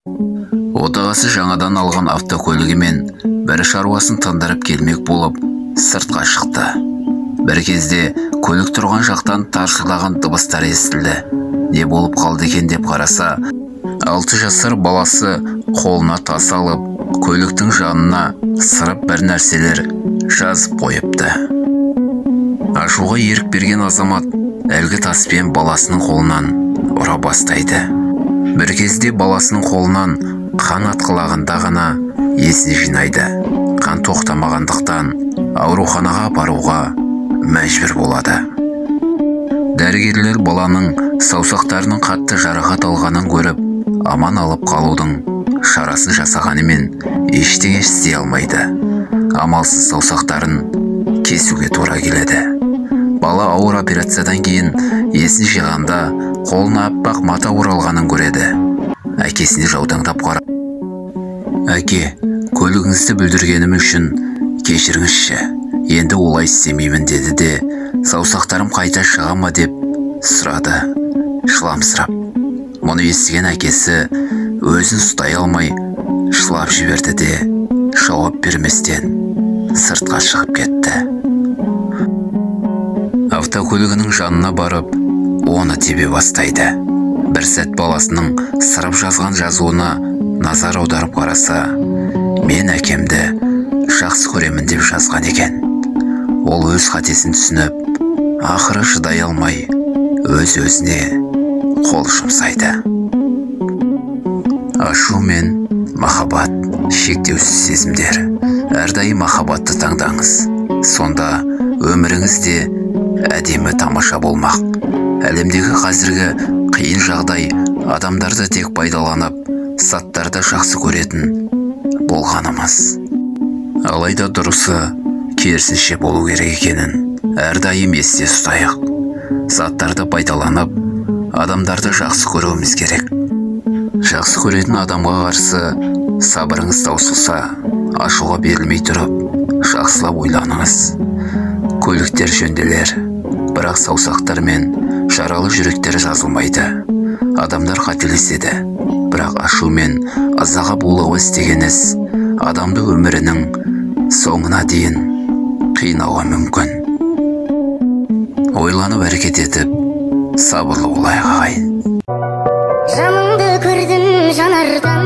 Отағасы жаңадан алған автокөлігімен бір шаруасын тындырып келмек болып сыртқа шықты. Бір кезде көлік тұрған жақтан тарсылдаған дыбыстар естілді. Не болып қалды екен деп қараса, 6 жасар баласы қолына тас алып, көліктің жанына сырып бір нәрселер жазып қойыпты. Ашуға ерік берген азамат әлгі таспен баласының қолынан ұра бастайды. Бір кезде баласының қолынан қан атқылағанда ғана есін жинайды. Қан тоқтамағандықтан ауруханаға апаруға мәжбүр болады. Дәрігерлер баланың саусақтарының қатты жарақат алғанын көріп, аман алып қалудың шарасын жасағанымен ештеңе істей алмайды. Амалсыз саусақтарын кесуге тура келеді. Бала ауыр операциядан кейін есін жиғанда қолына аппақ мата оралғанын көреді. Әкесіне жаутаңдап қарап, «Әке, көлігіңізді бүлдіргенім үшін кешіріңізші, енді олай істемеймін», деді де, «Саусақтарым қайта шыға ма?» деп сұрады жыламсырап. Мұны естіген әкесі өзін ұстай алмай жылап жіберді де, жауап берместен сыртқа шығып кетті. Автокөлігінің жанына барып, оны тебе бастайды. Бір сәт баласының сырып жазған жазуына назар аударып қараса, «Мен әкемді жақсы көремін» деп жазған екен. Ол өз қатесін түсініп, ақыры шыдай алмай, өз-өзіне қол жұмсайды. Ашу мен махаббат шектеусіз сезімдер. Әрдайым махаббатты таңдаңыз. Сонда өміріңіз де әдемі тамаша болмақ. Әлемдегі қазіргі қиын жағдай адамдарды тек пайдаланып, заттарды жақсы көретін болғанымыз. Алайда дұрысы керісінше болу керек екенін әрдайым есте ұстайық. Заттарды пайдаланып, адамдарды жақсы көруіміз керек. Жақсы көретін адамға қарсы сабырыңыз таусылса, ашуға берілмей тұрып, жақсылап ойланыңыз. Көліктер жөнделер, бірақ саусақтар мен жаралы жүректер жазылмайды. Адамдар қателеседі, бірақ ашу мен ызаға булығып істеген іс адамды өмірінің соңына дейін қинауы мүмкін. Ойланып әрекет етіп, сабырлы болайық, ағайын. Жалынды көрдім жанардан.